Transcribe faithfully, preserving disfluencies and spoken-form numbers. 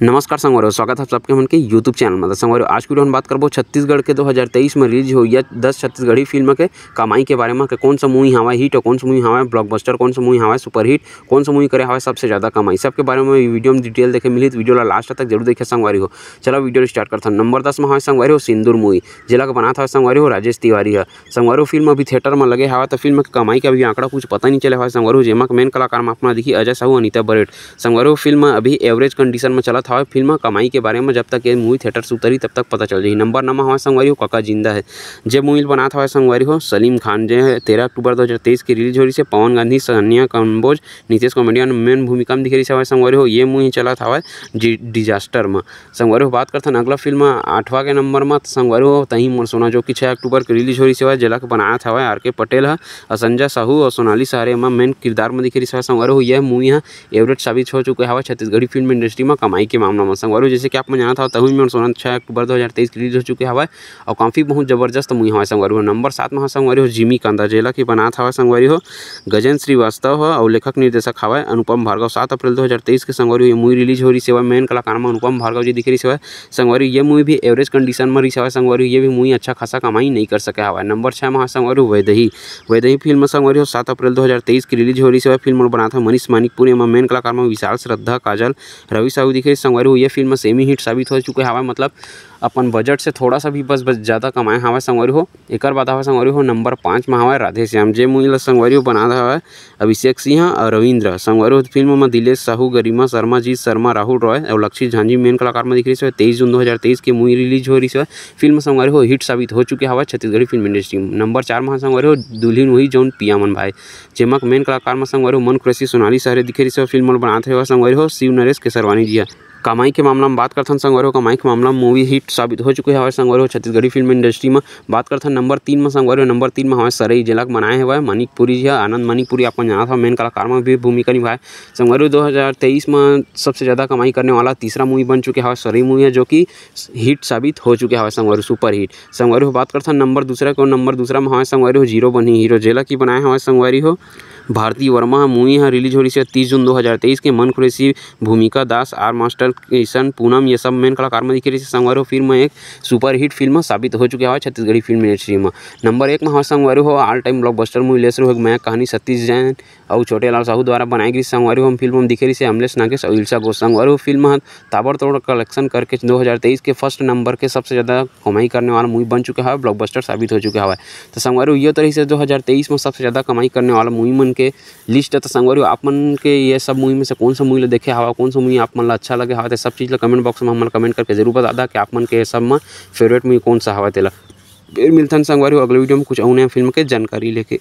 नमस्कार संगवारी हो, स्वागत है सबके मन के YouTube चैनल में। तो संगवारी हो, आज की वीडियो में बात करबो छत्तीसगढ़ के दो हज़ार तेईस में रिलीज होइया दस छत्तीसगढ़ी फिल्म के कमाई के बारे में, कि कौन सा मूवी हवा हिट और कौन सा मूवी हवा ब्लॉकबस्टर, कौन सा मूवी हवा सुपरहिट, कौन सा मूवी करे हवा सबसे ज़्यादा कमाई, सबके बारे में वीडियो में डिटेल देखे मिली। तो वीडियो ला लास्ट तक जरूर देखे संगवारी हो। चला वीडियो स्टार्ट करथन। नंबर दस में हवा संगवारी हो सिंदूर मूवी, जेला के बनात हवा संगवारी हो राजेश तिवारी ह। संगवारी हो, फिल्म अभी थिएटर में लगे हवा, तो फिल्म के कमाई के अभी आंकड़ा कुछ पता नहीं चले हवा संगवारी हो, जेमा के मेन कलाकार में अपना दिखी अजय साहू, अनिता बरेट। संगवारी हो, फिल्म अभी एवरेज कंडीशन में चलत हवा। फिल्म कमाई के बारे में जब तक ये मूवी थिएटर से उतरी तब तक पता चल जाही। नंबर नौ में हवा संगवारी हो काका जिंदा है, जे मूवी बनात हवा संगवारी हो सलीम खान, जे तेरह अक्टूबर दो हज़ार तेईस की रिलीज हो रही से पवन गांधी, सानिया कंबोज, नितेश कॉमेडियन मेन भूमिका में दिखे रही हवा संगवारी हो। ये मूवी चलत हवा डिजास्टर में। संगवारी हो, बात करथन अगला फिल्म आठवां के नंबर म, त संगवारी हो तहीं मोर सोना, जो कि छह अक्टूबर के रिलीज हो रही हवय, जेला के बनात हवय आर के पटेल ह, अ संजय साहू और सोनाली सहारे म मेन किरदार म दिखे रही हवय। संगवारी हो, यह मूवी ह एवरेज साबित हो चुके हवय छत्तीसगढ़ी फिल्म इंडस्ट्री म कमाई के मामला म। संगवारी हो, जैसे कि आप मन जानत हव, तहूं मोर सोना छह अक्टूबर दो हज़ार तेईस के रिलीज हो चुके हवय और काफी बहुत जबरदस्त मूवी हवय संगवारी हो। नंबर सात म ह संगवारी हो जिमी कांदा, जेला के बनात हवय संगवारी हो गजेंद्र श्रीवास्तव ह, और लेखक निर्देशक हवय अनुपम भार्गव। सात अप्रैल दो हज़ार तेईस के संगवारी हो ये मूवी रिलीज हो रही हवय। मेन कलाकार म अनुपम भार्गव जी दिखे रही हवय। संगवारी, ये मूवी भी एवरेज कंडीशन म रिहिस हवय। संगवारी, ये भी मूवी अच्छा खासा कमाई नहीं कर सके हवय। नंबर छः म ह संगवारी, वैदेही। वैदेही फिल्म संगवारी हो सात अप्रैल दो हज़ार तेईस के रिलीज हो रहिस हवय। फिल्म ल बनात हे मनीष मानिकपुरी, एमा मेन कलाकार म विशाल, श्रद्धा, काजल, रवि साहू दिखे। संगवारी हो, ये फिल्म सेमी हिट साबित हो चुके हवय, मतलब अपन बजट से थोड़ा सा भी बस, बस ज़्यादा कमाए हवय संगवारी हो। एकर बाद हवय संगवारी हो नंबर पाँच म हवय राधे श्याम, जे मूवी ल संगवारी हो बनात हवय अभिषेक सिंह अउ रविंद्र। संगवारी हो, फिल्म म दिलेश साहू, गरिमा शर्मा, जीत शर्मा, राहुल रॉय अउ लक्षित झांझी मेन कलाकार म दिख रही हवय। तेईस जून दो हज़ार तेईस के मूवी रिलीज हो रही हवय। फिल्म संगवारी हो हिट साबित हो चुके हवय छत्तीसगढ़ी फिल्म इंडस्ट्री म। नंबर चार म ह संगवारी हो दुल्हिन वही जौन पिया मन भाई, जेमा मेन कलाकार म संगवारी हो मन कुरैशी, सोनाली सहारे दिखे रही हवय। फिल्म ल बनात हवय संगवारी हो शिव नरेश केसरवानी जी ह। कमाई के मामला म बात करथन संगवारी हो, कमाई के मामला म मूवी हिट साबित हो चुके हवय संगवारी हो छत्तीसगढ़ी फिल्म इंडस्ट्री म। बात करथन नंबर तीन म संगवारी हो, नंबर तीन म हवय सरई, जेला के बनाए हवय मानिकपुरी जी ह, आनंद मानिकपुरी, आप मन जानत हव मेन कलाकार म भी भूमिका निभाए। संगवारी हो, दो हज़ार तेईस म सबसे ज़्यादा कमाई करने वाला तीसरा मूवी बन चुके हवय सरई मूवी ह, जो कि हिट साबित हो चुके हवय संगवारी हो, सुपर हिट। संगवारी हो, बात करथन नंबर दूसरा के, नंबर दूसरा म हवय संगवारी हो जीरो बनही हीरो, जेला कि बनाए हवय संगवारी हो भारती वर्मा ह। मूवी ह रिलीज हो रही है तीस जून दो हज़ार तेईस के। मन कुरैशी, भूमिका दास, आर मास्टर, किशन, पूनम, ये सब मेन कलाकार म दिखे रही संगवारी हो। फिल्म एक सुपरहिट फिल्म साबित हो चुके हवय छत्तीसगढ़ी फिल्म इंडस्ट्री म। नंबर एक म हवय संगवारी हो ऑल टाइम ब्लॉकबस्टर मूवी ले शुरू हो मैं कहानी सतीश जैन अउ छोटे लाल साहू द्वारा बनाई गई संगवारी हो। हम फिल्म म दिखे रही अमलेश नागेश अउ इल्शा घोष। संगवारी हो, फिल्म ह ताबड़तोड़ कलेक्शन करके दो हज़ार तेईस के फर्स्ट नंबर के सबसे ज़्यादा कमाई करने वाला मूवी बन चुके हवय, ब्लॉकबस्टर साबित हो चुके हवय। तो संगवारी हो, ये तो रही से दो हज़ार तेईस में सबसे ज़्यादा कमाई करने वाला मूवी मन के लिस्ट। तो संगवारी हो, आप मन के ये सब मूवी में से कौन सा मूवी ला देखे हवा, कौन सा मूवी आप मन ला अच्छा लगे हवा, तो सब चीज़ ला कमेंट बॉक्स में हमन कमेंट करके जरूर बता दा कि आप मन के ये सब में फेवरेट मूवी कौन सा हवा तेला। फिर मिलथन संगवारी हो अगले वीडियो में कुछ अउ नया फिल्म के जानकारी लेके।